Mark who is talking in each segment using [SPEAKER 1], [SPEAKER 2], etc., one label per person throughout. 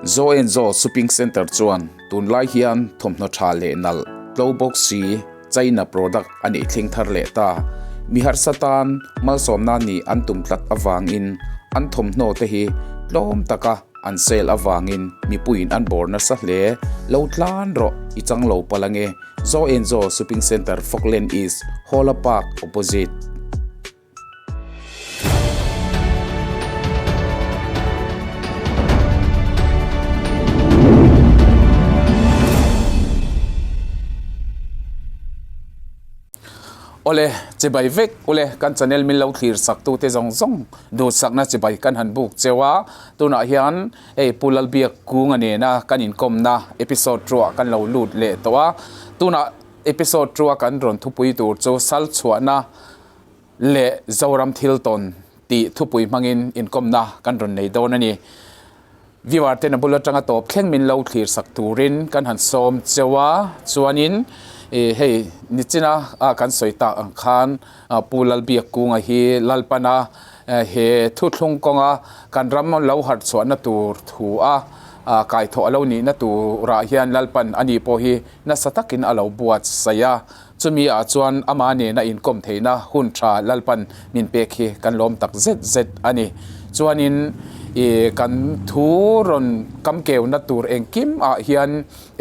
[SPEAKER 1] Zo and Zo Shopping Centre chuan tunlai hian thawmhnaw tha leh nalh tlo bawk si China product a nih thleng thar leh ta. Mi harsa tan malsawmna nih an tum tlat avangin an thawmhnaw te hi tlawm taka an sale avangin mipuiin an bawr nasa hle. Lo tlan rawh i chang lo palh ange. Zo and Zo Shopping Centre Falkland East, Hawla Park opposite. Awle, chibai vek ule kan channel min lo thlir sak tu te zawng zawng duhsakna chibai kan han buk cheu a, tunah hian hei Pu Lalbiak Kunga nena kan inkawmna episode ruah kan lo lut leh tawh a, tunah episode ruah kan rawn thupui tur chu sal chhuahna leh Zoram thil tawn tih thupui hmangin inkawmna kan rawn nei dawn a ni. Viewer ten a bul atanga tawp thleng min lo thlir sak turin kan han sawm cheu a, chuanin ih hei nichina kan sawi tak ang khan Pu Lalbiakkunga hi Lalpana he thuthlung kawnga kan ram lo harh chhuahna tur thu a kaithawh a lo nihna turah hian Lalpan ani pawh hi nasa takin a lo buatsaih a. Chumi ah chuan amah nena inkawm theihna hun tha Lalpan min pek hi kan lawm tak zet zet a ni. Chuanin ih kan thu rawn kam keuna tur engkim ah hian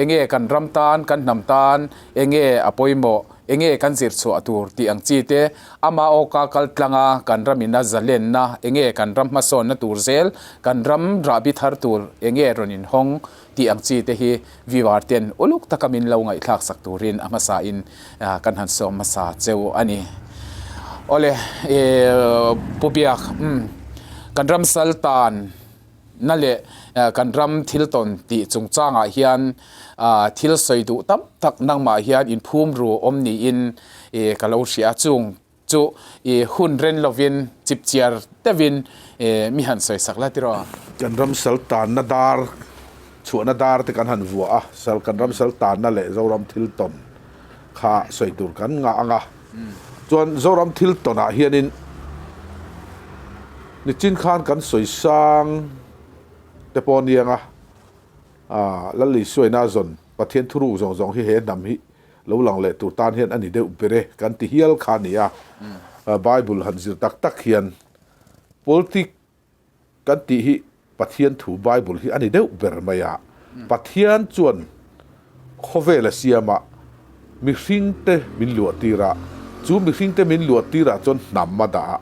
[SPEAKER 1] enge kan ram tan, kan hnam tan enge a pawimawh, enge kan zir chhuah tur tih ang chi te, ama awka kal tlanga kan ramina zalenna enge kan ram hmasawnna tur zel, kan ram rahbi thar tur enge rawn inhawng tih ang chi te hi viewer ten uluk taka min lo ngaihthlak sak turin a hmasa in kan han sawm hmasa cheu a ni. Awle Pu Biak kan ram sal tan na leh kan ram thil tawn tih chungchangah hian thil sawi duh tam tak nangmah hian inphum ru awm niin ka lo hria chung Chu i hun ren lovin chipchiar deuhin mi han sawi sak la tiraw?
[SPEAKER 2] Kan ram sal tanna dar, chhuahna dar te kan han vuah a, sal kan ram sal tanna leh Zoram thil tawn kha sawi tur kan ngah ang a. Chuan Zoram thil tawnah hianin nichin khan kan sawi sang te pawh aniang a, Lal Isuaina zawn Pathian thuruk zawng zawng hi he hnam hi lo lang leh tur tan hian a ni deuh ber e kan ti hial kha a ni a. Bible han zir tak tak hian politic kan tih hi Pathian thu Bible hi a ni deuh ber mai a. Pathian chuan khawvel a siam a, mihring te min luah tir a, chu mihring te min luah tir ah chuan hnam a dah a,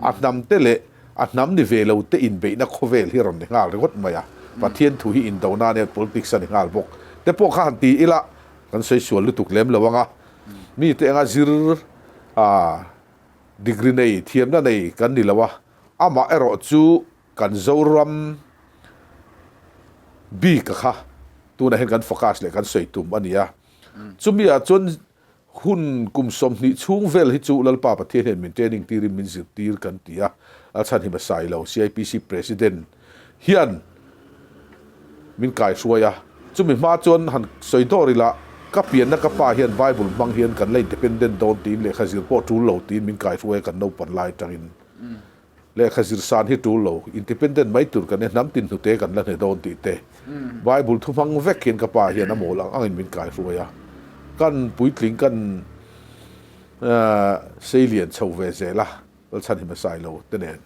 [SPEAKER 2] a hnam te leh a hnam ni ve lo te inbeihna khawvel hi rawn ni nghal ringawt mai a. Pathian thu hi indona ania politics a ni nghal bawk te pawh kha han ti ila, Kan sawi sual lutuk lem lo anga, mite anga zir a degree nei, thiamna nei kan ni lo a, amah erawh chu kan Zoram bik a kha tunah hian kan focus leh kan sawi tum a ni a. Chumi ah chuan hun kum 20 chhung vel hi chu Lalpa Pathian hian min training tirin min zirtir kan ti a, a chhan hi hmasa ilo CIPC President hian min kaihruai a, chumi hma chuan han sawi dawr ila, ka pianna ka pa hian Bible hmang hian kan la independent dawn tiin lehkha zir pawh tul lo tiin min kaihruai a kan naupan lai atangin lehkha zir san hi tul lo, independent mai tur kan e hnam tin hnute kan la hne dawn tih te Bible thu hmang vek hian ka pa hian a mawl ang angin min kaihruai a, kan puitling kan seilian chho ve zel a, Lalchhanhima Sailo te nen.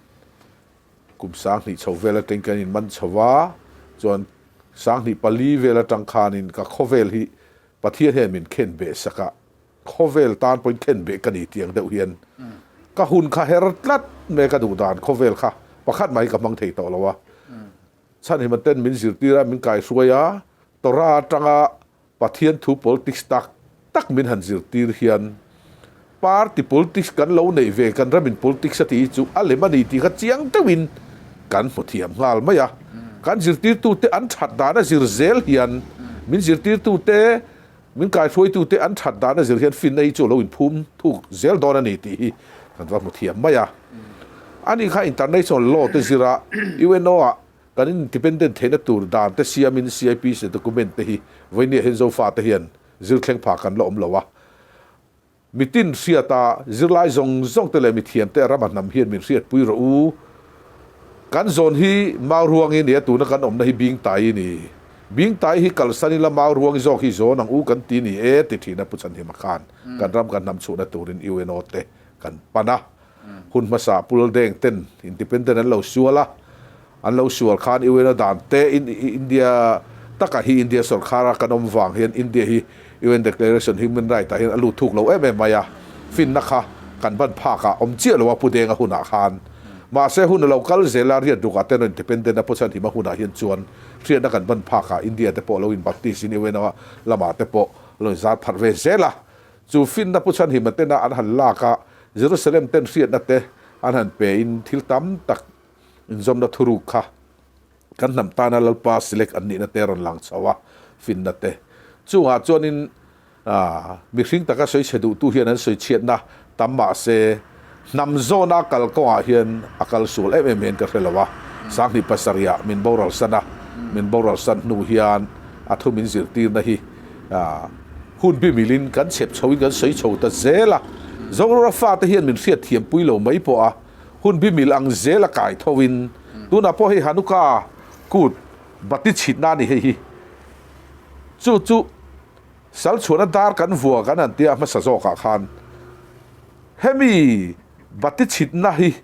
[SPEAKER 2] Kum 2000 chho vel atang kan in man chho a, chuan 24 vel atang khanin ka khawvel hi Pathian hian min khen beh sak a, khawvel tan pawhin khen beh ka ni tiang deuh hian ka hun kha her tlat mai ka duh dan khawvel kha pakhat mah hi ka hmang thei tawh lo a, chhanhima ten min zirtir a, min kaihruai a, Torah atanga Pathian thu politics tak tak min han zirtir hian party politics kan lo neih ve kan ramin politics a tih hi chu a lem a ni tih kha chiang deuhin kan hmu thiam nghal mai a. Kan zirtirtute an that dan a zir zel hian min zirtirtute, min kaihruaitute an that dan a zir hian finna hi chu a lo inphum thuk zel dawn a ni tih hi kan va hmu thiam mai a. Ani kha international law te zira UNO ah Kan independent theihna tur dan te siamin CIPC document te hi vawinia hian Zofa te hian zir thleng phah kan la awm lo a. Mitin hriata zirlai zawng zawng te leh mithiam te rama hnam hian min hriatpui rawh u. Kan zawn hi Mauruangi nia tuna kan awmna hi Bingtai ni. Bingtai hi kalsan ila Mauruangi zawk hi zawn ang u kan ti ni e ti thin a Pu Chhanhima khan kan ram kan hnam chhuhna turin UNO te kan pan a. Hun hmasa Pu Laldeng ten Independent an lo sual a, an lo sual khan UNO dan te India taka hi India sawrkhara kan awm vang hian India hi UN Declaration Human Right ah hian a lut thuk lo em em mai a, finna kha kan ban phak ah awm chiah lo a Pu Denga hunah khan. Mahse hun a lo kal zel a, riat rukah ten Independent a Pu Chhanhima hunah hian chuan hriatna kan ban phak ah India te pawh lo in Baptist in UNO lamah te pawh lo in zar pharh ve zel a. Chu finna Pu Chhanhima tena an han lak a, Jerusalem ten hriatna te an han pe in thil tam tak inzawmna thuruk kha Kan hnam tana Lalpa select an nihna te a rawn lang chho a, finna te. Chungah chuanin mihring taka sawi chhe duhtu hian an sawi chhiatna tam mah se, hnam zawna kal kawngah hian a kal sual em em hian ka hre lo a. 2007 ah min boral san a, min boral san hnu hian a thu min zirtirna hi hun bi milin kan chhep chhoin kan sawi chho ta zel a. Zoram fate hian min hriatthiampui lo mai pawh a, Hun bi mil ang zel a kai tho in tunah pawh hei Hanukkah kut bati chhitna a ni hei hi. Chu chu sal chhuahna dar kan vua kan han tia hmasa zawkah khan hemi bati chhitna hi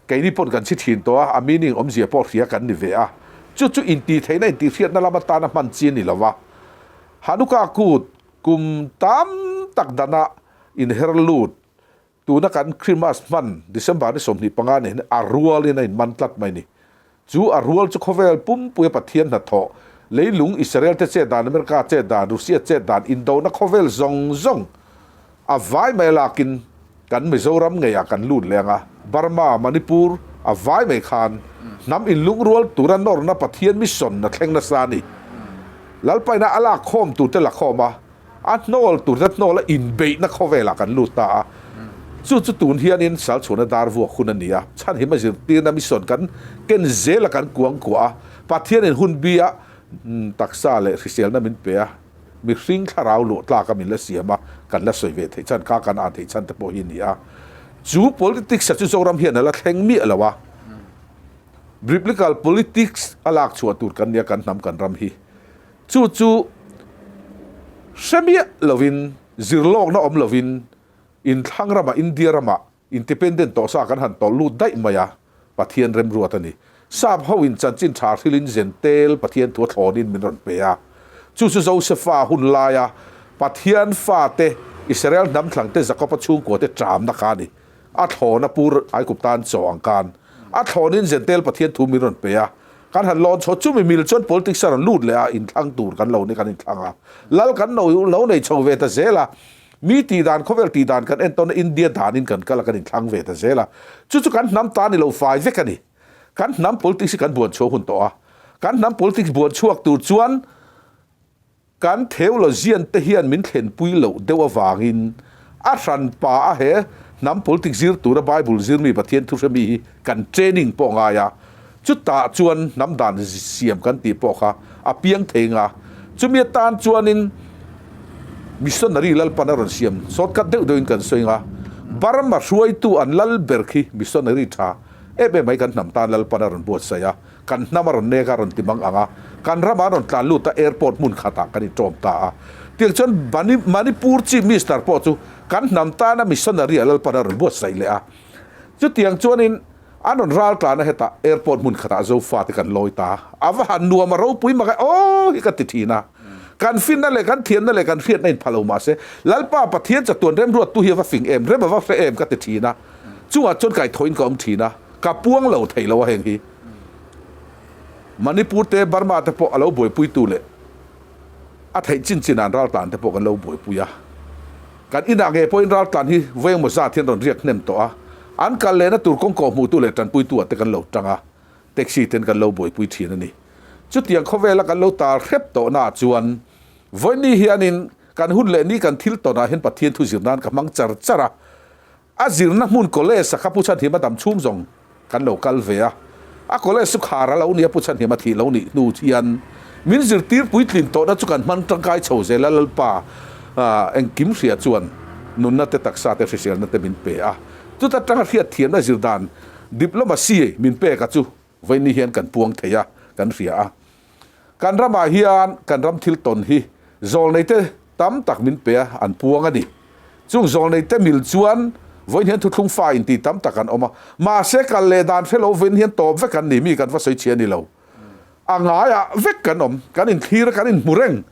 [SPEAKER 2] keini pawn kan chhi thin tawh a, a meaning awmzia pawh hria kan ni ve a. Chu chu intihtheihna intihhriatna lam atana hman chi a ni lo va. Hanukkah kut kum tam tak dana inher lut Tuna kan Christmas hman December ni 25 nen hian a rualin a inman tlat mai ni. Chu a rual chu khawvel pumpuia Pathian hnathawh, leilung Israel te chet dan, America chet dan, Russia chet dan, indona khawvel zawng zawng a vai mai lakin kan Mizoram ngeiah kan lut leh ang a, Burma, Manipur a vai mai khan hnam inlungrual tura nawrna Pathian mission a thleng nasa a ni. Lalpaina a lakkhawm turte lakhawm a. A hnawl tur te hnawla inbeihna khawvelah kan lut ta a, chu chu tun hianin sal chhuahna dar vuak hun a ni a, chhanhim a zirtirna mission kan ken zela kan kuang kuah a, Pathianin hun bia taksa leh hriselna min pe a, mihring thlarau luah tlaka min la siam a, kan la sawi ve theih chhan kha kan an theih chhan te pawh hi a ni a. Chu politics-a chu Zoram hian a la thleng miah lo a, Biblical politics a lak chhuah tur kan nia kan hnam kan ram hi. Chu chu hre miah lovin, zirlawkna awm lovin inthlang ramah, India ramah independent tawh sa kan han tawlh lut daih mai a, Pathian remruat a ni. Sap hoin chanchin tha hrilhin zentel Pathian thu a thlawnin min rawn pe a. Chu chu Josefa hun laia Pathian fate, Israel hnam thlangte Jakoba chhungkuate ṭamna kha a ni. A thlawn a pur Aikup tan chaw ang khan a thlawnin zentel Pathian thu min rawn pe a. Kan han lawn chho chumi mil chuan politics a rawn lut leh a, inthlang tur kan lo ni kan inthlang a, lal kan lo lo nei chho ve ta zel a, mi tih dan khawvel tih dan kan entawn a India danin kan kal a kan inthlang ve ta zel a, chu chu kan hnam ta ni lo fai vek a ni. Kan hnam politics hi kan buan chhuak hun tawh a, kan hnam politics buan chhuak tur chuan Kan theologian te hian min thlenpui loh deuh avangin a hranpa a he hnam politic zir tura Bible zirmi Pathian thuhremi hi kan training pawh ngai a, chutah chuan hnam dan siam kan tih pawh kha a piang thei nga. Chumi atan chuanin missionary Lalpan a rawn siam shortcut deuh deuhin kan sawi nga, Burma hruaitu an lal ber khi missionary tha em em mai kan hnam tan Lalpan a rawn buatsaih a. Kan hnam a rawn nek a rawn ti mang ang a, kan ramah a rawn tlan lut a, airport hmun khatah kan inṭawm ta a. Tiang chuan Manipur Chief Minister pawh chu kan hnam tana missionary a Lalpan a rawn buatsaih leh a. Chutiang chuanin an rawn ral tlan a hetah airport hmun khatah Zofa te kan lawi ta a. A va han nuam a ropui mak e aw hi ka ti thin a. Kan finna leh kan thiamna leh kan hriatna inpha lo mah se Lalpa Pathian chatuan remruattu hi a va fing em, rem a va hre em ka ti thin a. Chungah chuan kaithawiin ka awm thin a. Ka puang lo thei lo a heng hi. Manipur te Burma te pawh a lo buaipui tu leh a theih chin chin an raltlan te pawh kan lo buaipui a. Kan inah ngei pawhin raltlan hi vawi engmaw zat hian rawn riak hnem tawh a. An kal lehna tur kawng kawh hmuh tu leh tanpui tu ah te kan lo tang a. Taxi ten kan lo buaipui thin a ni. Chutiang khawvela kan lo tal hrep tawh naah chuan vawiin hianin kan hun leh ni kan thil tawnah hian Pathian thu zir nan ka hmang char char a. A zirna hmun college a kha Pu Chhanhim a dam chhung zawng kan lo kal ve a, a college chu khar a lo nia Pu Chhanhim a thih lo nih hnu hian min zirtir puitlin tawhna chu kan hman tangkai chho zel a, Lalpa engkim hria chuan nunna te taksa te hriselna te min pe a, chuta tanga hriatthiamna zir dan diplomacy min pek a chu. Vawiin hian kan puang thei a, kan hria a. Kan ramah hian kan ram thil tawn hi zawlneite tam tak min pe a, an puang a ni. Chung zawlneite mil chuan vawiin hian thuthlung fa inti tam tak an awm a, mahse kal leh dan hre lo vawiin hian tawp vek an ni, mi kan va sawi chhia a ni lo. A ngaiah vek kan awm, kan inthlir a, kan inhmu reng.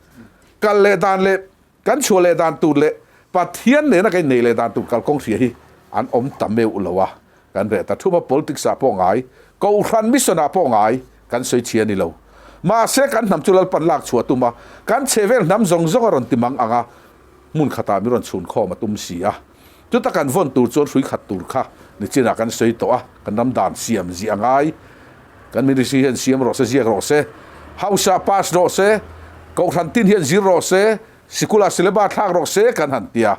[SPEAKER 2] Kal leh dan leh Kan chhuah leh dan tur leh Pathian nena kan inneih leh dan tur kalkawng hria hi an awm ta meuh lo a, kan reh ta thup a, politics ah pawh ngai, Kohhran mission ah pawh ngai kan sawi chhia a ni lo. Mahse kan hnam chu Lalpan lak chhuah tum a, kan chhehvel hnam zawng zawng a rawn ti mang ang a, hmun khatah min rawn chhun khawm a tum si a. Chuta kan vawn tur chuan hrui khat tur kha nichinah kan sawi tawh a, kan ram dan siam ziah a ngai. Kan ministry hian siam rawh se, ziak rawh se, house ah pass rawh se, kohhran tin hian zir rawh se, sikul ah syllabus thlak rawh se kan han ti a.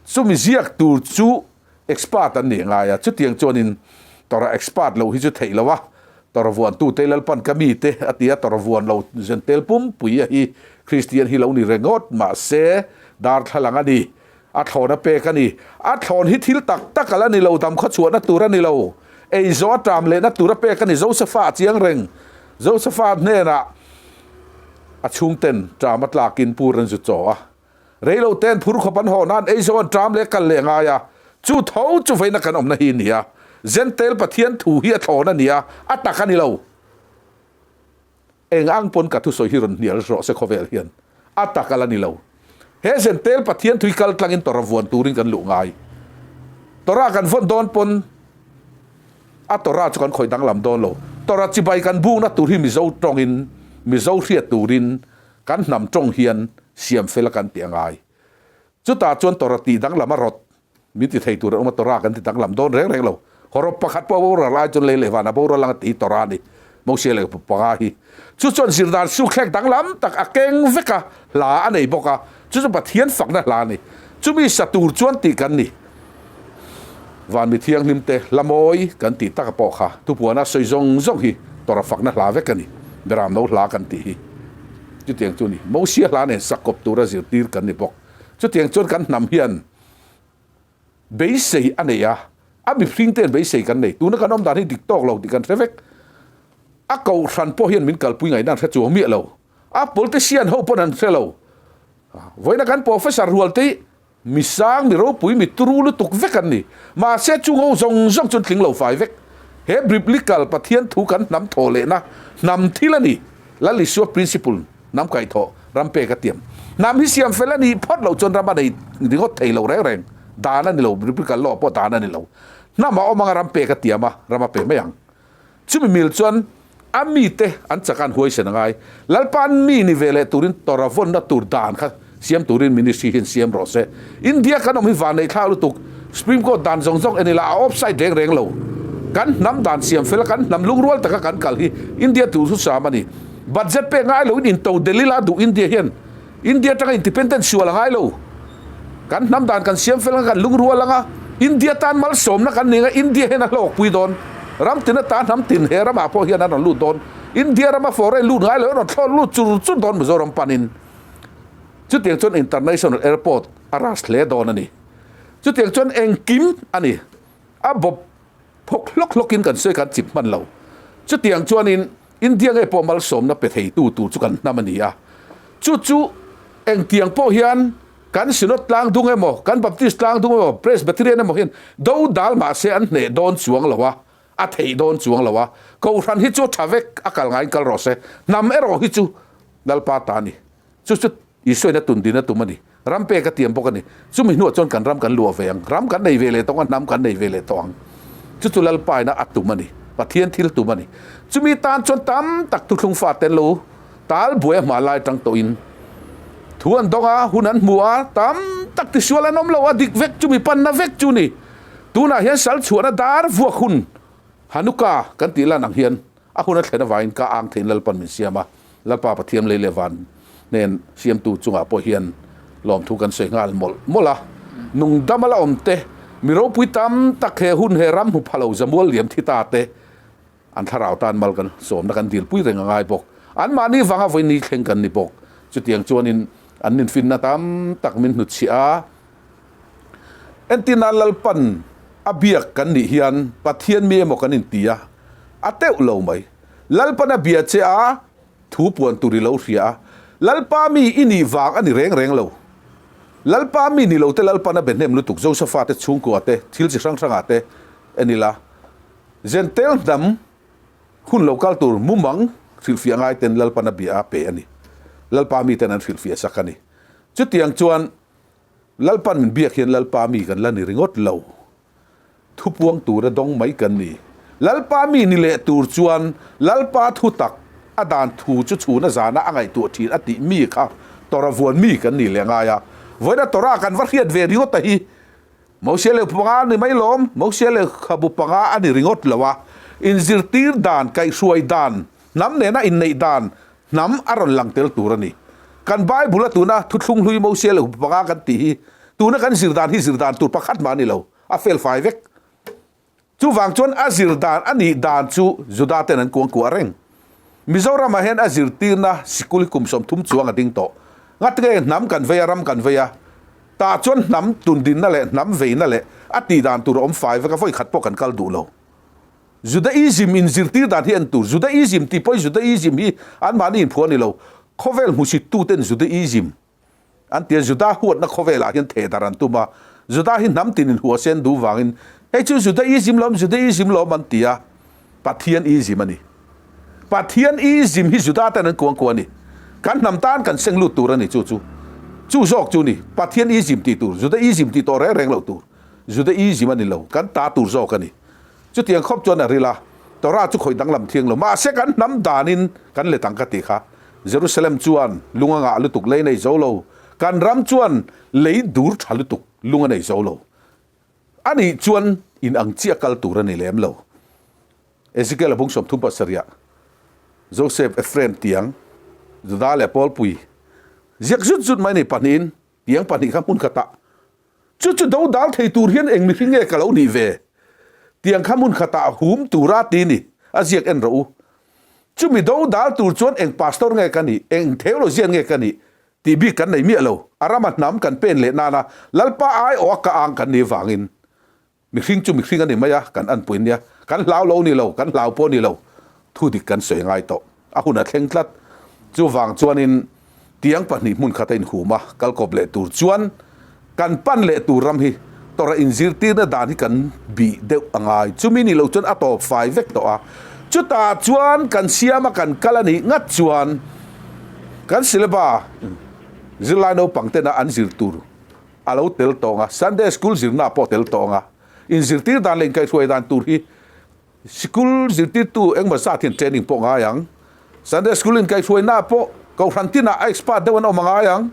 [SPEAKER 2] Chumi ziak tur chu expert an nih ngai a, chutiang chuanin tawrh expert lo hi chu theih lo a, tawrh vuantu te Lalpan ka mi te a ti a, tawrh vuan lo zentel pumpui a hi Kristian hi lo ni rengawt mahse darthlalang a ni. A thlawn a pek a ni. A thlawn hi thil tak tak a la ni lo, dam khaw chhuahna tur a ni lo. Ei zawh a ṭam lehna tur a pek a ni. Josefa a chiang reng. Josefa hnenah a chhungten ṭam a tlakin pur an zu chaw a. Reilo ten phur khawp an haw nan ei zawh an ṭam leh kal leh ngai a. Chu tho chu veina kan awmna hi a ni a. Zentel Pathian thu hi a thlawn a ni a, a tak a ni lo. Eng ang pawn ka thusawi hi rawn hnial rawh se khawvel hian a tak a la ni lo. He zentel Pathian thui kal tlangin tawrh a vuan turin kan luh ngai. Tawrh a kan vawn dawn pawn a tawrh a chu kan khawih danglam dawn lo. Tawrh a chibai kan bukna tur hi Mizo tawngin Mizo hriat turin kan hnam tawng hian siam fel a kan tih a ngai. Chutah chuan tawrh a tih danglam a rawt Min ti thei tur an awm a, Torah kan ti danglam dawn reng reng lo. Hawrawp pakhat pawh a boral ai chuan lei leh van a boral ang a ti Torah a ni. Moses leh panga hi. Chu chuan zirdan sukthlek danglam tak a keng vek a, hla a nei bawk a, chu chu Pathian fakna hla a ni. Chumi sa tur chuan tih kan ni. Van mi thianghlim te hla mawi kan tih taka pawh kha thupuana sawi zawng zawng hi Torah fakna hla vek a ni. Beram no hla kan tih hi chutiang chu a ni. Mosia hla nen sak kawp tura zirtir kan ni bawk. Chutiang chuan kan hnam hian beisei a nei a, a mihring te hian beisei kan nei. Tuna kan awm dan hi dik tawk lo tih kan hre vek. A kohhran pawh hian min kalpui ngaihna an hre chuang miah lo. A politician ho pawn an hre lo. Vawiina kan professor rual te hi mi sang, mi ropui, mi turu lutuk vek an ni. Mahse chung ho zawng zawng chu an tling lo fai vek. He biblical Pathian thu kan hnam thawh lehna hnam thil a ni. Lal Isua principle hnam kaihthawh ram pek a tiam. Hnam hi siam fel a nih phawt loh chuan ram a nei ringawt thei lo reng reng. Dan a ni lo, biblical law pawh dan a ni lo. Hnam a awm anga ram pek a tiam a, ram a pe mai ang. Chumi mil chuan a mite an chak a an huaisen a ngai. Lalpa an mi ni ve leh turin tawrh a vawnna tur dan kha siam turin ministry hian siam rawh se. India kan awm hi vanneih thlak lutuk. Supreme Court dan zawng zawng en ila a offside reng reng lo. Kan hnam dan siam fel a kan hnam lungrual taka kan kal hi India tur chu sam a ni. Budget pek ngai loin into Delhi la duh India hian India atanga independent sual a ngai lo. Kan hnam dan kan siam fel anga kan lungrual anga India tan malsawmna kan ni anga India hian a hlawkpui dawn. Ram tin ata hnam tin he ramah pawh hian an rawn lut dawn. India rama foreign lut ngai lo an rawn thlawt lut chur chur dawn Mizoram panin. Chutiang chuan international airport a rush hle dawn a ni. Chutiang chuan engkim a ni. A bawp phawk hlawk hlawkin kan sawi kan chip hman lo. Chutiang chuanin India ngei pawh malsawmna pe theitu tur chu kan hnam a ni a. Chu chu engtiang pawh hian kan Synod tlang dung emaw, kan Baptist tlang dung emaw, Presbyterian emaw hian do dal mah se an hneh dawn chuang lo a, a theih dawn chuang lo a. Kohhran hi chu tha vek a kal ngaiin kal rawh se. Hnam erawh hi chu Lalpa ta a ni. Chu chu Isuain a tun din a tum a ni. Ram pek a tiam bawk a ni. Chumi hnuah chuan kan ram kan luah ve ang. Ram kan nei ve leh tawh ang a, hnam kan nei ve leh tawh ang. Chu chu Lalpaina a tum a ni. Pathian thil tum a ni. Chumi tan chuan tam tak thuthlung fate an lo tal buai a hma lai tang tawhin thu an dawng a, hun an hmu a, tam tak tisual an awm lo a, dik vek chumi panna vek chu ni. Tunah hian sal chhuahna dar vuak hun Hanukkah kan tih lan ang hian A hun a thlen avangin ka ang theiin Lalpan min siam a, Lalpa Pathian lei leh van hnen siamtu chungah pawh hian lawmthu kan sawi nghal mawlh mawlh a. Nungdam a la awm te, mi ropui tam tak he hun he ram hmu pha lo zamual liam thi ta te an thlarau tan mal kan sawmna kan dilpui reng a ngai bawk. Anmahni vanga vawiin ni thleng kan ni bawk. Chutiang chuanin an ninfinna tam tak min hnutchhiah a. Entirna Lalpan a biak kan nih hian Pathian mi emaw kan inti a. A teuh lo mai. Lalpan a bia che a, thu puan tur i lo hria a. Lalpa mi i nih vang a ni reng reng lo. Lalpa mi ni lo te Lalpan a be hnem lutuk Josefa te chhungkua te thil chi hrang hrangah te en ila. Zentel hnam hun lo kal tur mumang hrilhfiah ngai ten Lalpan a bia a pe a ni. Lalpa mi ten an hrilhfiah sak a ni. Chutiang chuan Lalpan min biak hian Lalpa mi kan la ni ringawt lo. Thupuang tura dawng mai kan ni. Lalpa mi ni leh tur chuan Lalpa thu tak a dan thu chu chhuna zana a ngaihtuah thin a tih mi kha Torah vuan mi kan ni leh ngai a. Vawiina Torah kan va hriat ve ringawt a hi Mosia lehkhabu panga a ni mai lawm, Mosia lehkhabu panga a ni ringawt lo a, inzirtir dan, kaihhruai dan, hnam nena inneih dan, hnam a rawn lang tel tur a ni. Kan Bible-a tuna thuthlung hlui Mosia lehkhabu panga kan tih hi tuna kan zir dan hi zir dan tur pakhat mah a ni lo, a fel fai vek. Chuvang chuan a zir dan a nih dan chu Juda ten an kuangkuah reng. Mizoramah hian a zirtirna sikul hi kum 30 chuang a ding tawh. Ngatinge hnam kan vei a, ram kan vei a, tah chuan hnam tundinna leh hnam veina leh a tih dan tur a awm fai vek a, vawi khat pawh kan kal duh lo. Judaism in zirtir dan hi en tur. Judaism tih pawhin Judaism hi anmahni inphuah a ni lo. Khawvel hmusittuten Judaism An ti a, Juda huatna khawvelah hian theh dar an tum a, Juda hi hnam tinin hua sen duh vangin hei chu Judaism lawm, Judaism lawm an ti a, Pathianism a ni. Pathianism hi Juda ten an kuang kuah a ni. Kan hnam tan kan seng lut tur a ni chu chu. Chu zawk chu ni, Pathianism tih tur, Judaism tih tawh reng reng loh tur. Judaism a ni lo, kan ta tur zawk a ni. Chutiang khawp chuan a ril a, Torah chu khawih danglam thiang lo. Mahse kan hnam danin kan let ang ka ti kha. Jerusalem chuan lung a ngah lutuk lei nei zo lo, kan ram chuan lei dur tha lutuk lung a nei zo lo. A nih chuan in ang chiah kal tur a ni lem lo. Ezekiel a bung 37ah Joseph Ephraim tiang Juda leh Pawlpui ziak zut zut mai nei pahnihin tiang pahnih kha hmun khatah Chu chu do dal thei tur hian eng mihring nge ka lo nih ve? Tiang kha hmun khatah hum tura ti ni, a ziak en rawh u. Chumi do dal tur chuan eng pastor nge ka nih, eng theologian nge ka nih tih bik kan nei miah lo. A rama hnam kan pen leh nana Lalpa aiawha ka ang kan nih vangin Mihring chu mihring a ni mai a, kan anpui nia. Kan hlau lo ni lo, kan hlau pawh ni lo. Thu dik kan sawi ngai tawh. A hun a thleng tlat. Chuvang chuanin tiang pahnih hmun khat a inhum a, kal kawp leh tur chuan kan pan leh tur ram hi tawrh a inzirtirna dan hi kan bih deuh a ngai. Chumi ni lo chuan a tawp fai vek tawh a. Chutah chuan kan siam a kan kal a nih ngat chuan kan syllabus zirlai naupang tena an zir tur a lo tel tawng a, Sunday School zirna pawh a tel tawng a, inzirtir dan leh inkaihhruai dan tur hi sikul zirtirtu engmaw zat hian training pawh ngai ang. Sunday School inkaihhruaina pawh kohhran tinah a expert deuh an awm a ngai ang.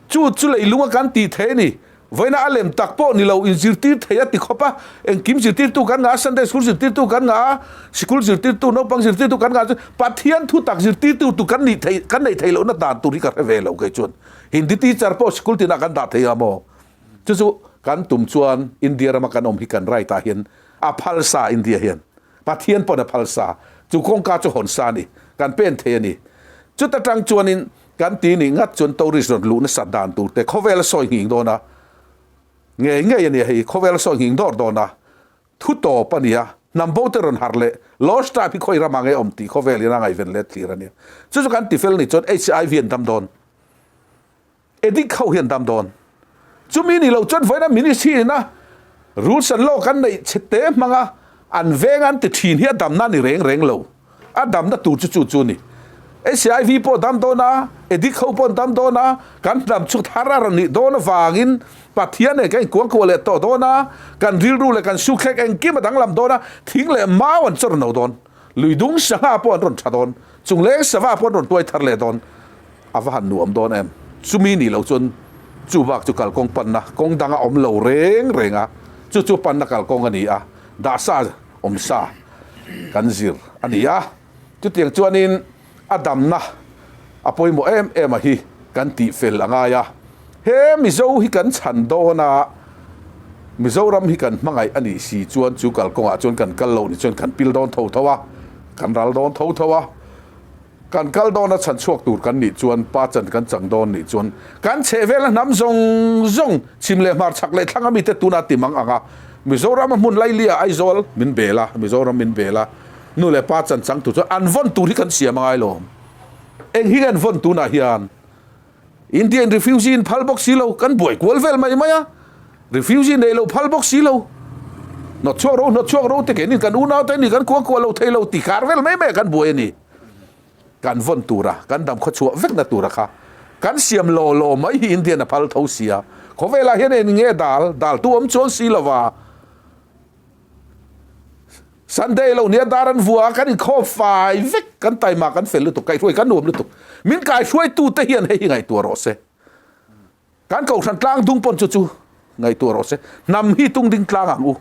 [SPEAKER 2] Chu chu leilunga kan tih theih a ni. Vawiina a lem tak pawh ni lo inzirtir thei a ti khawp a, engkim zirtirtu kan ngah a, Sunday School zirtirtu kan ngah a, sikul zirtirtu, naupang zirtirtu kan ngah a, Pathian thu tak zirtirtu tu kan nih theih kan neih theih lohna dan tur hi ka hre ve lo kei chuan. Hindi teacher pawh sikul tinah kan dah thei a maw? Chu chu kan tum chuan India rama kan awm hi kan right ah hian a phal sa India hian Pathian pawn a phal sa chu kawngka chu hawn sa a ni kan pen thei a ni. Chuta tang chuanin kan ti nih ngat chuan tourist rawn luh nasat dan tur te khawvel a sawi nghing dawn a ngei ngei a nia hei khawvel a sawi nghing dawr dawn a Thu tawp a nia, hnam bo te rawn harh leh Lost Tribe hi khawi ramah nge awm tih khawvel in a ngaihven let thlir a nia. Chu chu kan tifel ni chuan HIV an dam dawn. Addict ho hi an dam dawn. Chumi ni lo chuan vawiina ministry ina rules and law kan neih chhe te hmanga an veng an ti thin hi a damna a ni reng reng lo. A damna tur chu chu chu a ni. HIV pawh dam dawn a, addict ho pawh an dam dawn a, kan hnam chu thar a rawn nih dawn avangin Pathian nen kan inkuangkuah leh tawh dawn a, kan rilru leh kan sukthlek engkim a danglam dawn a, thing leh mau an chawr no dawn, lui dung sangha pawh an rawn tha dawn, chungleng sava pawh an rawn tuai thar leh dawn. A va han nuam dawn em? Chumi nih loh chuan chu bak chu kalkawng panna kawng dang a awm lo reng reng a, chu chu panna kalkawng a ni a, dahsa awm sa kan zir a ni a. Chutiang chuanin a damna a pawimawh em em a hi kan tih fel a ngai a. He Mizo hi kan chhan dawn a, Mizoram hi kan hmangaih a nih si chuan chu kalkawngah chuan kan kal loh ni chuan kan pil dawn tho tho a, kan ral dawn tho tho a. Kan kal dawn a chhan chhuak tur kan nih chuan pa chan kan chang dawn nih chuan kan chhehvela hnam zawng zawng chhim leh hmar chhak leh thlang a mite tuna ti mang ang a Mizoram a hmun lailia Aizawl min bel a Mizoram min bel a. Nu leh pa chan chang tur chuan an vawn tur hi kan siam a ngai lo. Eng hi nge an vawn tunah hian? India in refugee in phal bawk si lo, kan buai kual vel mai mai a. Refugee neih lo phal bawk si lo. Hnawt chhuak ro, hnawt chhuak ro te keinin kan unau te ni kan kuang kuah lo thei lo ti kar vel mai mai a kan buai a ni. Kan vawn tura, kan dam khaw chhuah vekna tura kha kan siam law law mai hi Indian a phal tho sia. Khawvelah hian eng nge dal, dal tu awm chuang si lova. Sunday lo nia dar an vua a, kan inkhawm fai vek, kan taima kan fel lutuk, kaihhruai kan nuam lutuk. Min kaihhruaitute hian hei hi ngaihtuah rawh se. Kan kohhran tlang dung pawn chu chu ngaihtuah rawh se. Hnam hi tung ding tlang ang u.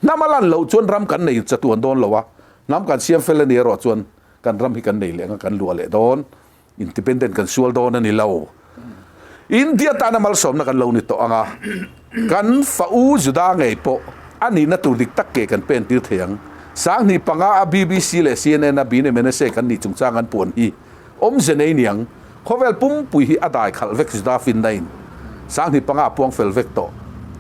[SPEAKER 2] Hnam a lan loh chuan ram kan nei chatuan dawn lo a, hnam kan siam fel a ni erawh chuan kan ram hi kan nei leh ang a, kan luah leh dawn. Independent kan sual dawn a ni lo. India tana malsawmna kan lo ni tawh ang a, kan fa u Juda ngei pawh a nihna tur dik tak ke kan pen tir thei ang. 2005 a BBC leh CNN a Bine Menese kan nih chungchang an puan hi awmze nei niang. Khawvel pumpui hi a dai khalh vek Juda finna in 2005 a puang fel vek tawh.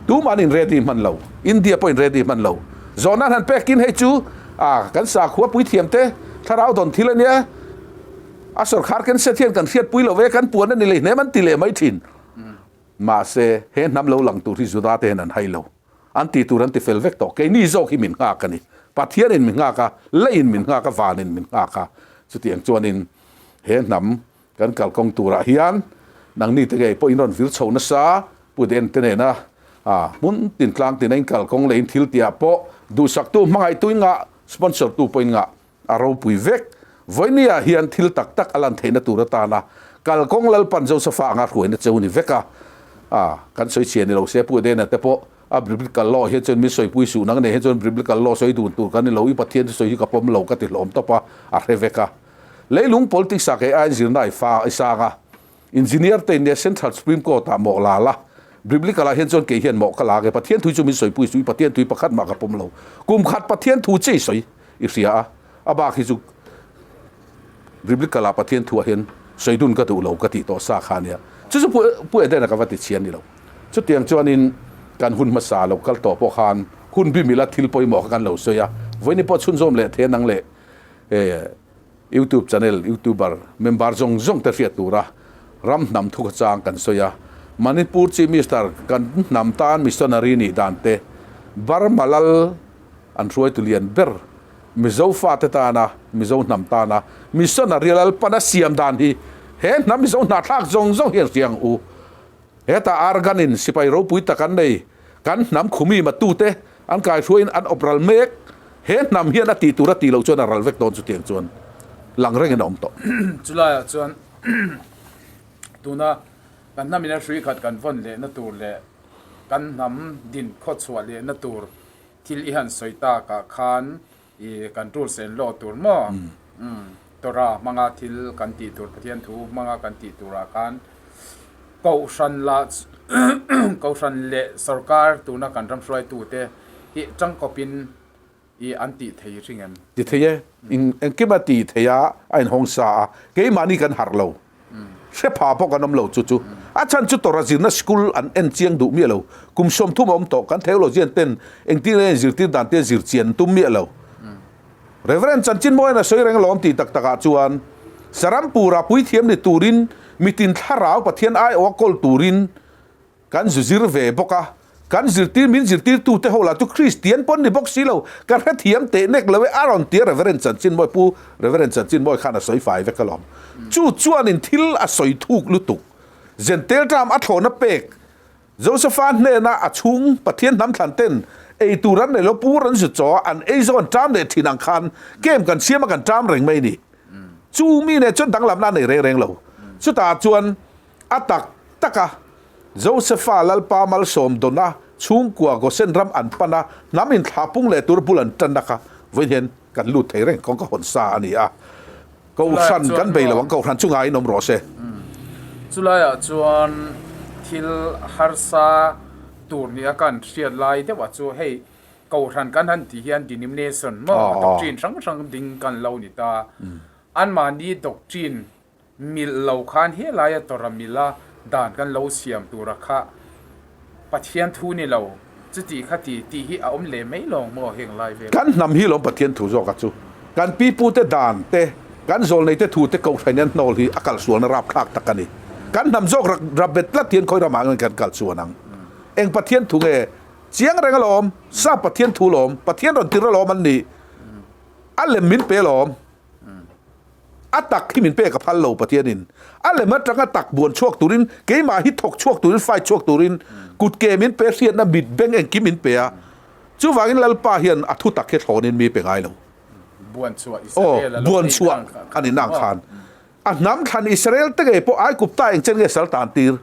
[SPEAKER 2] Tumah an in ready hman lo. India pawh in ready hman lo. Zawhna an han pekin hei chu a kan sakhua puithiam te thlarau dawn thil a nia. A sawrkhar ken set hian kan hriatpui lo ve, kan puan a ni leh hnem an ti leh mai thin. Mahse, he hnam lo lang tur hi Juda te hian an hai lo. An ti tur an ti fel vek tawh. Keini zawk hi min nghak a ni. Pathianin min nghak a, leiin min nghak a, vanin min nghak a. Chutiang chuanin he hnam kan kalkawng turah hian nangni te ngei pawh in rawn vir chho nasa, Pu Den te nena hmun tin tlang tina in kalkawng leh in thil tihah pawh duhsaktu hmangaihtu in ngah, sponsor tu pawh in ngah. A ropui vek. Vawinia hian thil tak tak a lan theihna tur atana kalkawng Lalpan Josefa anga hruaina cheu ni vek a. A, kan sawi chhia ni lo se Pu Edena te pawh a Biblical law hian chuan min sawipui suh nang nei hian chuan Biblical law sawi dun tur kan ni lo, i Pathian chu sawi hi ka pawm lo ka ti hlawm tawp a, a hre vek a. Leilung politics ah kei aiin zirna i fa i sang a. Engineer te in nia Central Supreme Court ah mawh la la. Biblical ah hian chuan kei hian mawh ka la ang e. Pathian thu chu min sawipui suh i Pathian thu hi pakhat mah ka pawm lo. Kum khat Pathian thu che i sawi i hria a, a bak hi chu Biblical ah Pathian thu ah hian sawi dun ka duh lo ka tih tawh sa kha a nia. Chu chu Pu Edena ka va ti chhian ni lo. Chutiang chuanin kan hun hmasa lo kal tawh pawh khan hun bi mila thil pawimawh kha kan lo sawi a, vawiin pawh chhunzawm leh the nang leh YouTube channel YouTuber member zawng zawng te hriat tura ram hnam thu khawchang kan sawi a, Manipur Chief Minister kan hnam tan missionary nih dan te, Burma lal an hruaitu lian ber Mizo fate tana Mizo hnam tana missionary Lalpana siam dan hi he hnam Mizo hnahthlak zawng zawng hian hria ang u. Hetah Argan in sipai ropui tak an nei, kan hnam khumi matute an kaihruaiin an awp ral mek, he hnam hian a tih tur a tih loh chuan a ral vek dawn chutiang chuan lang rengin a awm tawh.
[SPEAKER 1] Chulaiah chuan tuna kan hnam in a hrui khat kan vawn lehna tur leh kan hnam din khawchhuah lehna tur thil i han sawi takah khan I kan tul sen law tur maw? Umm, Torah hmanga thil kan tih tur, Pathian thu hmanga kan tih turah khan Kohhran lah Kohhran leh sorkar tuna kan ram hruaitute hi tangkawpin i an tih thei hring em?
[SPEAKER 2] Ti thei e, engkim a ti thei a, a inhawng sa a, keimahni kan harh lo. Hre pha pawh kan awm lo chu chu. A chhan chu Torah zirna school an en chiang duh miah lo. Kum 30 a awm tawh kan theologian ten engtin nge zirtir dan te zir chian an tum miah lo. Reverend Chanchinmawian a sawi reng alawm tih tak takah chuan Sarampura puithiam ni turin mitin thlarau Pathian aiawha kawl turin Kan zu zir ve bawk a, kan zirtir min zirtirtute ho lah chu Kristian pawn ni bawk si lo, ka hrethiam teh nek lo e, a rawn tia Reverend Chanchinmawi Pu Reverend Chanchinmawi khan a sawi fai vek alawm. Chu chuanin thil a sawi thuk lutuk. Zentel ṭam a thlawhna pek Josepha hnena a chhung Pathian hnam thlan ten ei tur an nei lo, pur an zu chaw a, an ei zawh an ṭam leh ṭhin ang khan kem kan siam a kan ṭam reng mai ni. Chu mi nen chuan danglamna a nei reng reng lo. Chutah chuan A tak tak a, Josepha Lalpa malsawm dawna chhungkua Gosen ram an pan a, hnam inthlah pung leh tur bul an tan a kha vawiin hian kan lut thei reng kawng ka hawn sa a ni a. Kohhran kan bei lo ang, Kohhran chu ngaiin awm rawh se.
[SPEAKER 1] Chulaiah chuan thil harsa tur nia kan hriat lai deuhah chu hei Kohhran kan han tih hian denomination maw doctrine hrang hrang ding kan lo ni ta. Anmahni doctrine Milh lo khan helaia tawrha mila dan kan lo siam tura kha Pathian thu ni lo, chuti kha ti tih hi a awm leh mai lawng maw heng lai vel.
[SPEAKER 2] Kan hnam hi lawm Pathian thu zawk a chu. Kan pipute dan te, kan zawlneite thu te kohhran hian hnawl hi a kalsualna rapthlak tak a ni. Kan hnam zawk rak rap bet tlat hian khawi ramah nge kan kal chuan ang? Eng Pathian thu nge? Chiang reng alawm, Sap Pathian thu lawm, Pathian rawn tir alawm an nih. A lem min pe alawm. A tak hi min pek a phal lo Pathianin. A lem atanga tak buan chhuak turin, keimah hi thawk chhuak turin, fight chhuak turin kut ke min pe, hriatna mit beng engkim min pe a. Chuvangin Lalpa hian a thu tak hi thlawnin mi pe ngai lo. Aw, buan chhuah a ni nang khan. A hnam thlan Israel te ngei pawh Aigupta eng chen nge sal tan tir?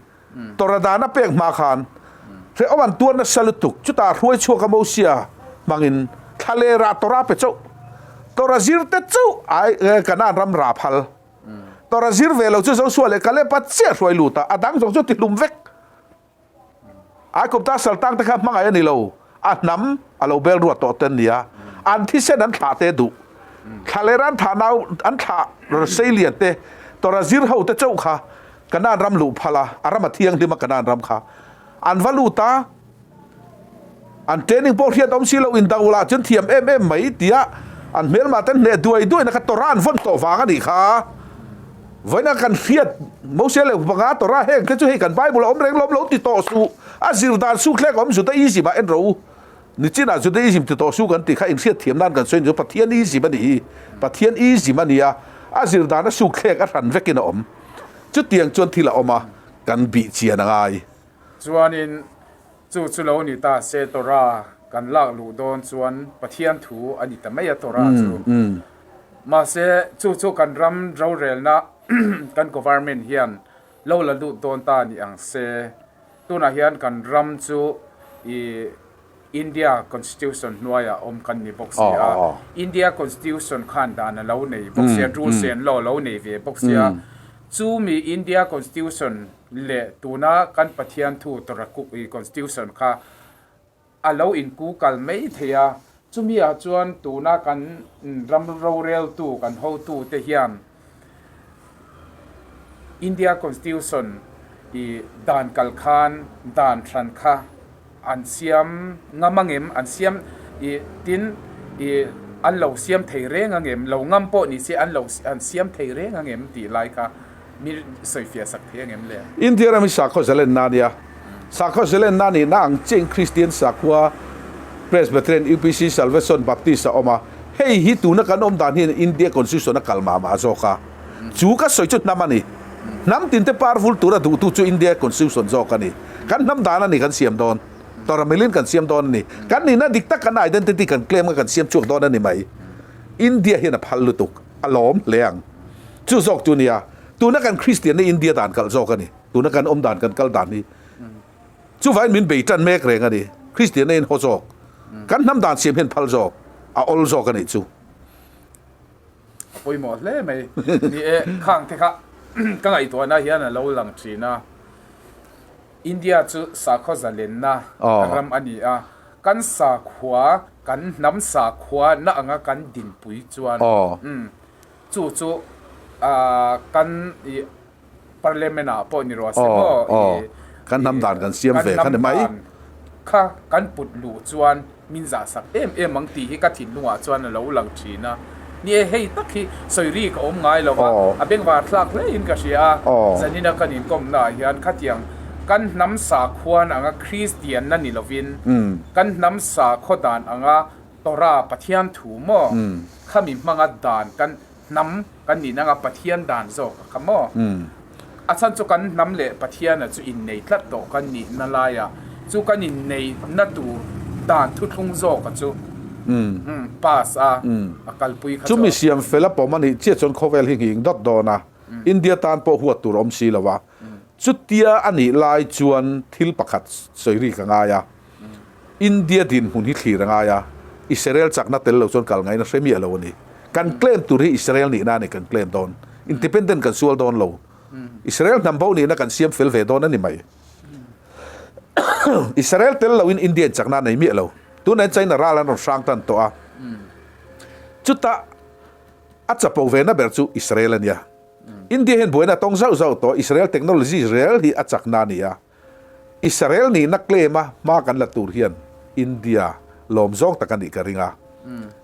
[SPEAKER 2] Torah dan a pek hma khan hrehawm an tuar nasa lutuk. Chutah hruai chhuak a Mosia hmangin thlalera Torah pe chauh. Torah zir te chauh ai Kanaan ram ra phal. Torah zir ve lo chu Joshua leh Kaleb-a chiah hruai lut a, a dang zawng chu tihlum vek. Aigupta saltang te kha hmangaih a ni lo, a hnam a lo bel ruat tawh te an ni a, an thisen an thlah te duh. Thla leh ran thah nau an thlah Seilian te, Torah zir ho te chauh kha Kanaan ram luh phal a, a ram a thianghlim a Kanaan ram kha an va lut a, an training pawh hriat awm si lo, in do lah chuan thiam em em mai tia an hmelmah ten hneh duai duaina kha Torah an vawn tawh vang a nih kha. Vawiina kan hriat Mose leh panga Torah heng te chu hei kan Bible a awm reng lawm lo ti tawh suh, a zir dan suk hlek a awm Judaism ah en rawh u. Nichinah Judaism ti tawh suh kan tih kha inhriat thiam nan kan sawi ni chu Pathianism a nih hi. Pathianism a nia, a zir dan a suk thlek a hran vekin a awm. Chutiang chuan thil a awm a, kan bih chian a ngai.
[SPEAKER 1] Chuanin chu chu lo ni ta se Torah kan lak luh dawn chuan Pathian thu a ni ta mai a Torah chu. Mahse chu chu kan ram rorelna kan government hian lo la lut dawn ta ni ang se. Tunah hian kan ram chu i India Constitution hnuaiah awm kan ni bawk si a, India Constitution khan dan a lo nei bawk sia, rules and law a lo nei ve bawk sia, chu mi India Constitution leh tuna kan Pathian thu Torakuk i Constitution kha a lo inku kal mai thei a, chumi ah chuan tuna kan ram roreltu kan hotu te hian India Constitution i dan kal khan dan hran kha an siam ngam angem an siam i tin i an lo siam thei reng angem lo ngam pawh ni se an lo an siam thei reng angem tih lai kha mi sawifiah sak thei angem le?
[SPEAKER 2] India ram hi sakhaw zalenna a nia. Sakhaw zalenna nihna ang chiahin Kristian sakhua Presbyterian, UPC, Salvation, Baptist a awm a. Hei hi tuna kan awm dan hian India Constitution a kal mah mah zawk a. Chu ka sawi chu hnam a ni. Hnam tinte par vul tura duhtu chu India Constitution zawk a ni. Kan hnam dan a ni kan siam dawn. Tawramilin kan siam dawn a ni. Kan nihna dik tak kan identity kan claim a kan siam chhuak dawn a ni mai. India hian a phal lutuk. A lawm hle ang. Chu zawk chu nia. Tuna kan Kristianna India dan kalh zawk a ni. Tuna kan awm dan kan kal dan hi. Chuvain min bei tan mek reng a ni. Kristianna in haw zawk. Kan hnam dan siam hian phal zawk. A awl zawk a nih chu.
[SPEAKER 1] A pawimawh hle mai. Ni e, khang te kha ka ngaihtuahna hian a lo lang thin a. India chu sakhaw zalenna ram a ni a. Kan sakhua, kan hnam sakhua na anga kan dinpui chuan chu chu kan i Parliament ah pawh ni rawh se maw i
[SPEAKER 2] kan hnam dan kan siam ve kha ni mai.
[SPEAKER 1] Kha kan put luh chuan min zah sak em em ang tih hi ka thinlungah chuan a lo lang thin a. Ni e, hei tak hi sawi ri ka awm ngai lo va, a bengvar thlak hle in ka hria a. Zanina kan inkawmna ah hian khatiang kan hnam sakhuan anga Kristianna ni lovin kan hnam sakhaw dan anga Torah Pathian thu maw khami hmanga dan kan hnam Kan nih nanga Pathian dan zawk a kha maw? A chhan chu kan hnam leh Pathiana chu innei tlat tawh kan nih na laia chu kan innei na tur dan thuthlung zawk a chu pass a a kalpui kha chu.
[SPEAKER 2] Chumi siam fel a pawm a nih chiah chuan khawvel hi nghing dawt dawn a, India tan pawh huat tur a awm si lo a. Chutia a nih lai chuan thil pakhat sawi rik a ngai a. India dinhmun hi thlir a ngai a, Israel chakna tel lo chuan kal ngaihna hre miah lo a ni. Kan claim tur hi Israel nihna a ni kan claim dawn. Independent kan sual dawn lo. Israel hnam bo nihna kan siam fel ve dawn a ni mai. Israel tel loin India in chakna a nei miah lo. Tunah hian China ral an rawn hrang tan tawh a. Chutah a chapo ve na ber chu Israel a nia. India hian buaina a tawng zauh zauh tawh. Israel technology Israel hi a chakna a ni a. Israel nihna claim a hma kan la tur hian India lawm zawng tak a nih ka ring a.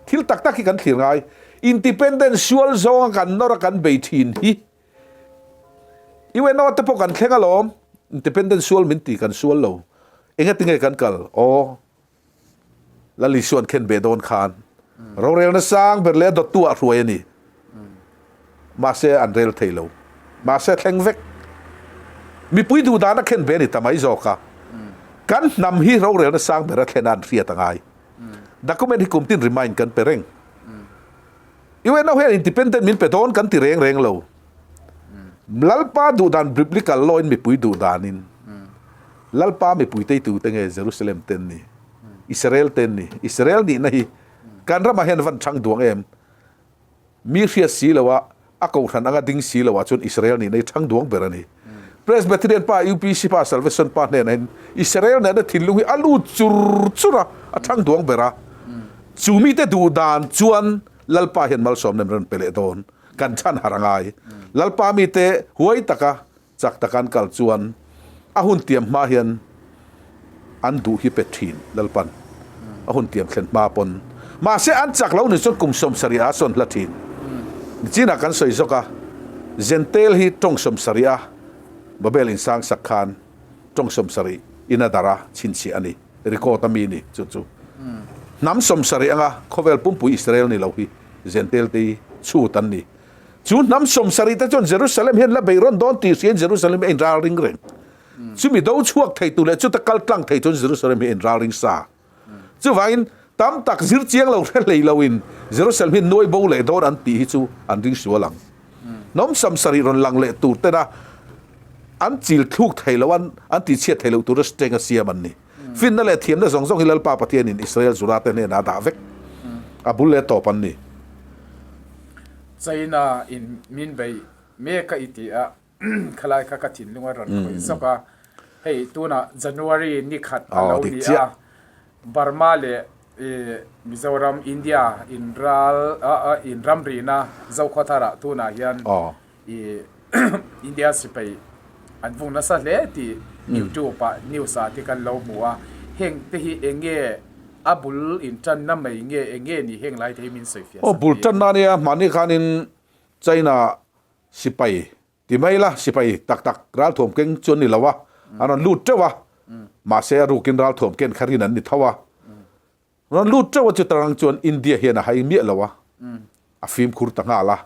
[SPEAKER 2] Thil tak tak hi kan thlir ngai. Independence sual zawnga kan nawr a kan bei thin hi UNO te pawh kan thleng alawm. Independence sual min ti kan sual lo. Engatinge kan kal? Aw. Lal Isuan khen ve dawn khan rorelna sang ber leh a dawttu ah hruai a ni. Mahse an rel thei lo. Mahse a thleng vek. Mipui duh dan a khen ve a ni ta mai zawk a. Kan hnam hi rorelna sang ber a thlen a an hriat a ngai. Document hi kum tin remind kan pe reng. UNO hian independent min pe dawn kan ti reng reng lo. Lalpa duh dan biblical law in mipui duh danin Lalpa mipui teitu te nge Jerusalem ten ni Israel ten ni Israel nihna hi kan ramah hian van chang duang em mi hriat si lo a a kohhran anga ding si lo ah chuan Israel nihna hi chang duang ber a ni. Presbyterian pa UPC pa Salvation pa hnenah hian Israel nihna thinlung hi a lut chur chur a a chang duang ber a chu mite duh dan chuan Lalpa hian malsawmna min rawn pe leh dawn. Kan chhan har a ngai. Lalpa mite huai taka chak taka an kal chuan a hun tiam hma hian an duh hi pe thin Lalpan a hun tiam thlen hma pawn. Mahse an chak lo ni chuan kum 70 a sawn hla thin. Nichinah kan sawi zawk a, Jentail hi tawng 70 a Babel insang sak khan tawng 70 in a darh a chhinchhiah a ni. Record a mi ni chu chu. Hnam 70 anga khawvel pumpui Israel ni lo hi Jentail te hi chhut an ni. Chu hnam 70 te chuan Jerusalem hian la bei rawn dawn tih hriain Jerusalem hi a inral ring reng. Chumi do chhuak thei tu leh chuta kal tlang thei chuan Jerusalem hi a inral ring sa. Chuvangin tam tak zir chiang lo hre hlei loin Jerusalem hi nuai bo leh dawn an tih hi chu an ring sual ang. Hnam 70 rawn lang leh tur tena an chil thluk thei lo an an tihchhiat thei loh tura strength a siam an ni. Finna leh thiamna zawng zawng hi Lalpa Pathianin Israel Juda te hnenah a dah vek. A bul leh tawp an ni.
[SPEAKER 1] China in min bei mek a i ti a, khalai kha ka thinlung a rawn khawih zawk a. Hei tunah January ni khat a lo ni a, Burma leh Mizoram, India in ral in ramrina Zokhawtharah tunah hian I India sipai an vung nasa hle tih YouTube ah news ah te kan lo hmu a, heng te hi eng nge a bul in tanna mai nge eng nge ni heng lai te hi min sawi fiah
[SPEAKER 2] sak Bul tanna a nia, mahni khanin China sipai ti mai la, sipai tak tak ralthuam keng chu an ni lo a, an rawn lut teuh a, mahse a rukin ralthuam ken kha rin an ni tho a. Rawn lut teuh a chutarang chuan India hian a hai miah lo a, a fimkhur ta nghal a.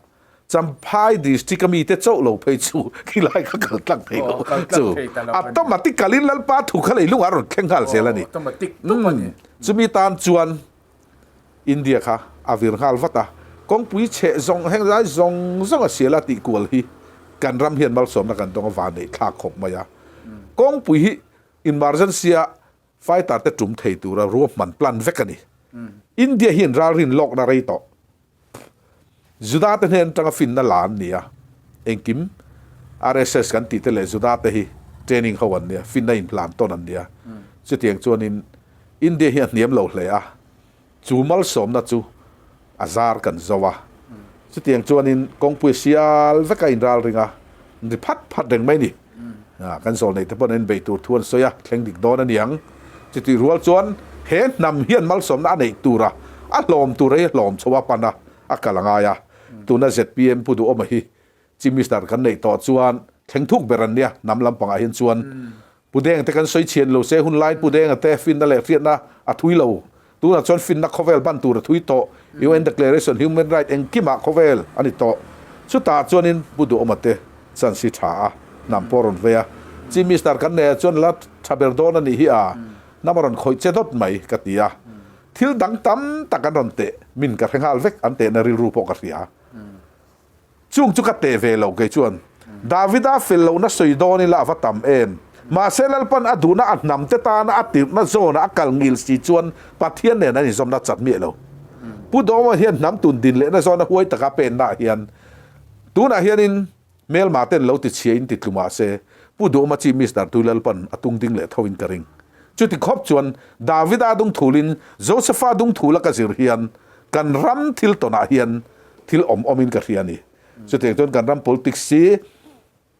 [SPEAKER 2] Champhai district a mite chauh lo phei chu khilai kha kal tlang thei lo chu automatic kalin Lalpa thu kha leilungah a rawn thleng nghal zel a ni. Chumi tan chuan India kha a vir nghal vat a, kawngpui chheh zawng heng lai zawng zawng a sial a tih kual hi kan ram hian malsawmna kan dawng a vanneih thlak khawp mai a. Kawngpui hi emergency a Fighter te tum thei tura ruahman plan vek a ni. India hian ralrin lawkna rei tawh. Juda te hnen atanga finna la an ni a, engkim RSS kan tih te leh Juda te hi training ho an nia, finna inhlan tawn an nia. Chutiang chuanin India hi a hniam lo hle a. Chu malsawmna chu a zar kan zo a, chutiang chuanin kawngpui sial veka inral ring a, ri phat phat reng mai ni. Kan zawlneih te pawn an inbeih tur thu an sawi a, thleng dik dawn a niang. Chutih rual chuan he hnam hian malsawmna a neih tura a hlawm tur hi hlawm chho a pan a, a kal a ngai a. Tuna zpm Pu Duhawma hi Chief Minister kan neih tawh chuan thleng thuk ber an nia, hnam lampangah hian chuan Pu Deng te kan sawi chhian lo se hun laiin Pu Denga te finna leh hriatna a thui lo. Tunah chuan finna khawvel ban tur a thui tawh. UN Declaration Human Right engkimah khawvel a ni tawh. Chutah chuanin Pu Duhawma te chance hi tha a, hnam pawh a rawn vei a. Chief Minister kan neihah chuan la tha ber dawn a nih hi a, hnam a rawn khawih che dawt mai ka ti a. Thil dang tam tak an rawn teh min ka hre nghal vek, an tehna rilru pawh ka hria. Chung chu ka teh ve lo kei chuan. Davida fel lohna sawi dawn ila a va tam em. Mahse Lalpan a duhna a hnam te tana a tirhna zawna a kal ngil si chuan Pathian nen an inzawmna chat miah lo. Pu Dawma hian hnam tun din lehna zawna huai taka pennaah hian tunah hianin hmelma ten lo tichhia in titlu mahse Pu Duhawma Chief Minister tui Lalpan a tung ding leh tho in ka ring. Chuti khawp chuan Davida dungthulin Josepha dungthula ka zir hian kan ram thil tawnah hian thil awm awmin ka hria a ni. Chutiang chuan kan ram politics hi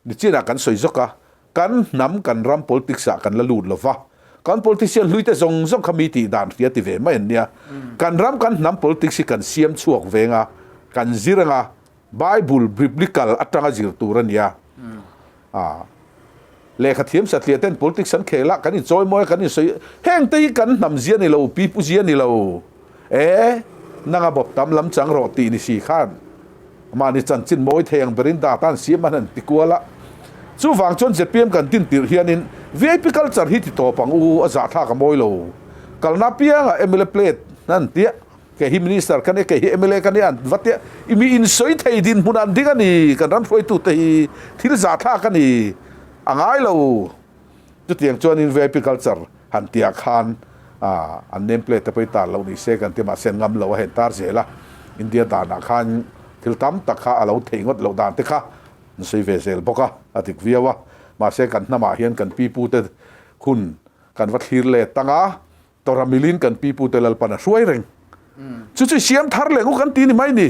[SPEAKER 2] nichinah kan sawi zawk a, kan hnam kan ram politics ah kan la lut lo va, kan politician hlui te zawng zawng kha mi tih dan hria ti ve mai an nia. Kan ram kan hnam politics hi kan siam chhuak veng a, Kan zir anga Bible biblical atanga zir tur a nia. A lehkha thiam satliah ten politics an khel a, kan inchawi mawi a, kan insawi heng te hi kan hnam zia ni lo, pipu zia ni lo. E nanga bawp tam lam chang rawh tih ni si khan mahni chanchin mawi thei ang berin data an siam an han ti kual a. Chuvang chuan zpm kan din tirh hianin vip culture hi ti tawp ang u, a zahthlak a mawi lo. Kalna apiangah mla plate an tia. Kei hi Minister ka nia, kei hi mla ka nia an va tia, i mi insawi thei dinhmun an ding a ni, kan ram hruaitute hi thil zahthlak a ni, a ngai lo. Chutiang chuanin vip culture han tihah khan an name plate te pawh hi tar loh ni se kan ti mahse an ngam lo a hen tar zel a, India danah khan thil tam tak kha a lo theih ngawt loh dan te kha an sawi ve zel bawk a, a dik viau a, mahse kan hnamah hian kan pipute hun kan va thlir let tang a, Tawrha milin kan pipute Lalpan a hruai reng. Chu chu siam thar leh ngu kan ti ni mai ni.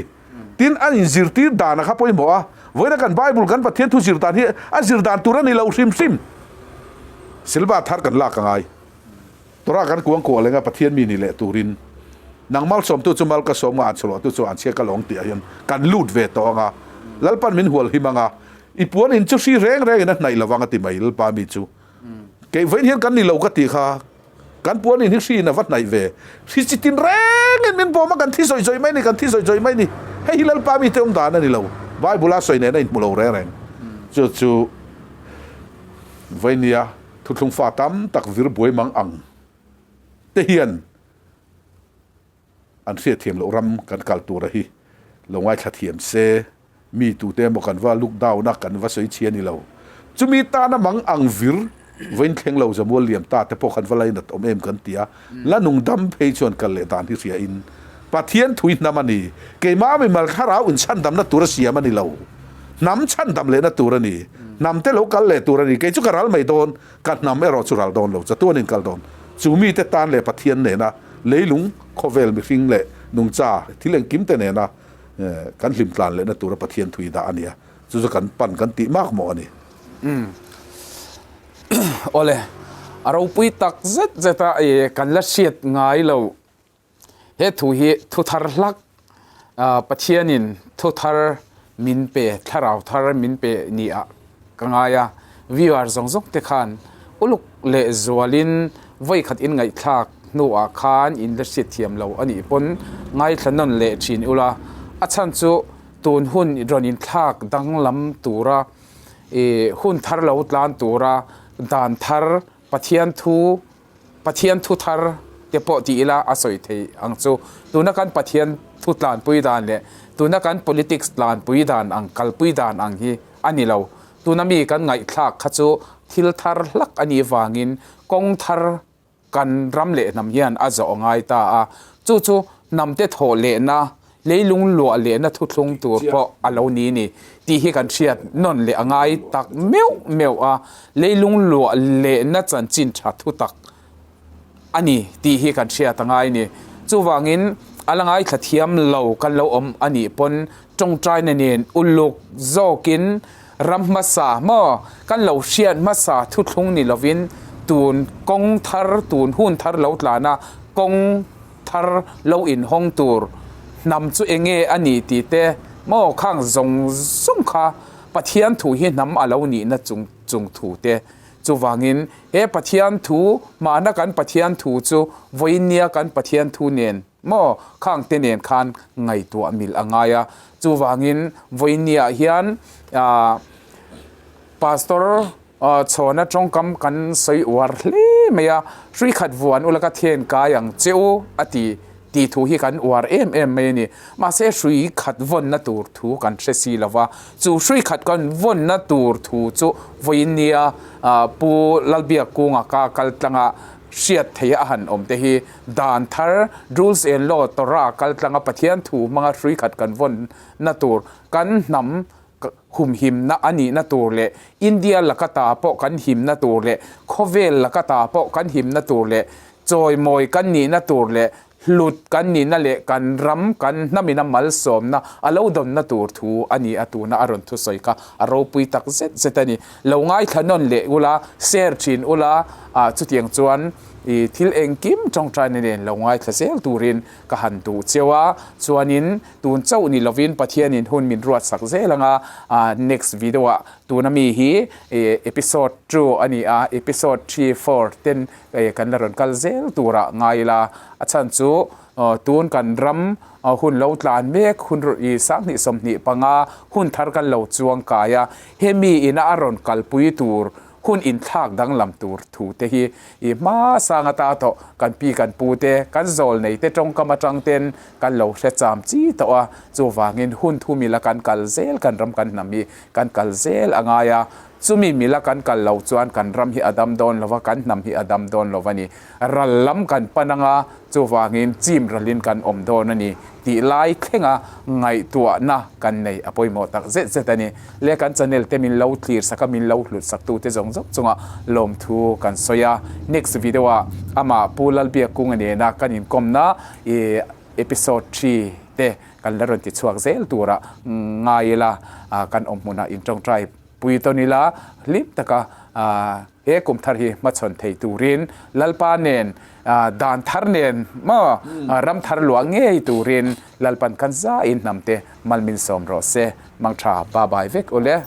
[SPEAKER 2] Tin, an inzirtir dan a kha pawimawh a. Vawiina kan Bible kan Pathian thu zir dan hi a zir dan tur a ni lo hrim hrim. Silva thar kan lak a ngai. Tawrha kan kuang kuah leng a Pathian mi ni leh turin. Nang malsawmtu chu mal ka sawm nga an chhuahtu chu an chhia ka lawng tih ah hian kan lut ve tawh ang a. Lalpan min hual him ang a. I puan in chu hri reng rengin a hnaih lovang a ti mai Lalpa mi chu. Kei vawiin hian kan ni lo ka tih kha. Kan puan in hi hri in a va hnaih ve. Hri chi tin rengin min bawm a, kan thi zawih zawih mai ni, kan thi zawih zawih mai ni. Hei hi Lalpa mite awm dan a ni lo. Bible a sawi nen a inhmu lo reng reng. Chu chu Vainia thuthlung fa tam tak vir buai mang ang te hian an hriatthiam loh ram kan kal tura hi lo ngaithla thiam se. Mi tute emaw kan va look down a, kan va sawi chhi a ni lo. Chumi tana mang ang vir vawiin thleng lo Zamual liam ta te pawh kan va lainat awm em kan ti a, la nung dam phei chuan kal leh dan hi hria in Pathian thui hnam a ni. Keimah mimal thlarau inchhandamna tur a siam a ni lo. Hnam chhandam lehna tur a ni. Hnam te lo kal leh tur a ni. Kei chu ka ral mai dawn, ka hnam erawh chu ral dawn lo, chatuan in kal dawn. Chu mite tan leh Pathian nena leilung, khawvel mihring leh nungcha thil engkim te nena Kan hlim tlan lehna tura Pathian thui dah a nia, chu chu kan pan kan tih mak mawh a ni.
[SPEAKER 1] Umm. Awle, a ropui tak zet zet a, i kan la hriat ngai lo he thu hi thu thar hlak, Pathianin thu thar min pe, thlarau thar min pe ni ah ka ngai a, viewer zawng zawng te khan uluk leh zualin vawi khat in ngaihthlak hnuah khan in la hriat thiam lo a nih pawn ngaithla nawn leh thin ula, a chhan chu tun hun rawn inthlak danglam tura ih hun thar lo tlan tura dan thar Pathian thu Pathian thu thar te pawh ti ila a sawi thei ang chu. Tuna kan Pathian thu tlanpui dan leh tuna kan politics tlanpui dan ang kalpui dan ang hi a ni lo. Tuna mi kan ngaihthlak kha chu thil thar hlak a nih vangin kawng thar kan ram leh hnam hian a zawh ngai ta a. Chu chu hnamte thawh lehna Leilung luah lehna thuthlung tur pawh a lo ni ni tih hi kan hriat nawn leh a ngai tak meuh meuh a, leilung luah lehna chanchin tha thu tak a ni tih hi kan hriat a ngai ni. Chuvangin a la ngaithla thiam lo kan lo awm a nih pawn tawngtaina nen uluk zawkin ram hmasa maw kan lo hriat hmasa thuthlung ni lovin tun kawng thar tun hun thar lo tlana kawng thar lo inhawng tur hnam chu enge a ni tih te maw khang zawng zawng kha Pathian thu hi hnam a lo nihna chung chung thu te chuvangin he Pathian thu mahna kan Pathian thu chu vawinia kan Pathian thu nen maw khang te nen khan ngaihtuah mil a ngai a chuvangin vawinia hian ah Pastor Chhawna tawngkam kan sawi uar hle mai a, hrui khat vuan ula ka thian kai ang che u a ti tih thu hi kan uar em em mai a ni. Mahse hrui khat vawnna tur thu kan hre si lo va, chu hrui khat kan vawnna tur thu chu vawiin nia Pu Lalbiakkunga ka kal tlanga hriat theih a han awm te hi dan thar, rules and law, Torah kal tlanga Pathian thu hmanga hrui khat kan vawnna tur kan hnam humhimna a nihna tur leh India laka ta pawh kan himna tur leh khawvel laka ta pawh kan himna tur leh chawimawi kan nihna tur leh hlut kan nihna leh kan ram kan hnamina malsawmna a lo dawnna tur thu a ni a tuna a rawn thusawi kha a ropui tak zet zet a ni. Lo ngaithla nawn leh ula, share thin ula. Chutiang chuan i thil engkim tawngtaina nen lo ngaithla zel turin ka han duh cheu a, chuanin tun chauh ni lovin Pathianin hun min ruatsak zel anga next video ah tuna mi hi episode 2 a ni a, episode 3, 4 ten kan la rawn kal zel turah ngai ila, a chhan chu tun kan ram hun lo tlan mek hun 20 25 hun thar kan lo chuang kai a, hemi ina a rawn kalpui tur Hun inthlak danglam tur thu te hi i hma sang ata tawh kan pi kan pu te, kan zawl nei te tawngkam atang ten kan lo hre cham chi tawh a, chuvangin hun thu mila kan kal zel kan ram kan hnam hi kan kal zel a ngai a, chumi mila kan kal lo chuan kan ram hi a dam dawn lo va, kan hnam hi a dam dawn lo a ni. Ral lam kan pan anga chuvangin chim ralin kan awm dawn a ni tih lai thlenga ngaihtuahna kan nei a pawimawh tak zet zet a ni. Le kan channel te min lo thlir sak a, min lo hlut sak tute zawng zawng chunga lawmthu kan sawi a. Next video ah amah Pu Lalbiakkunga nena kan inkawmna i episode 3 te kan la rawn ti chhuak zel turah ngai ila kan awm hmunah intawngtai pui tawn ila hlim taka He kum thar hi hmachhawn thei turin Lalpa nen dan thar nen maw ram thar luah ngei turin Lalpan kan zaiin hnamte mal min sawm rawh se. Mangtha ba bai vek ule.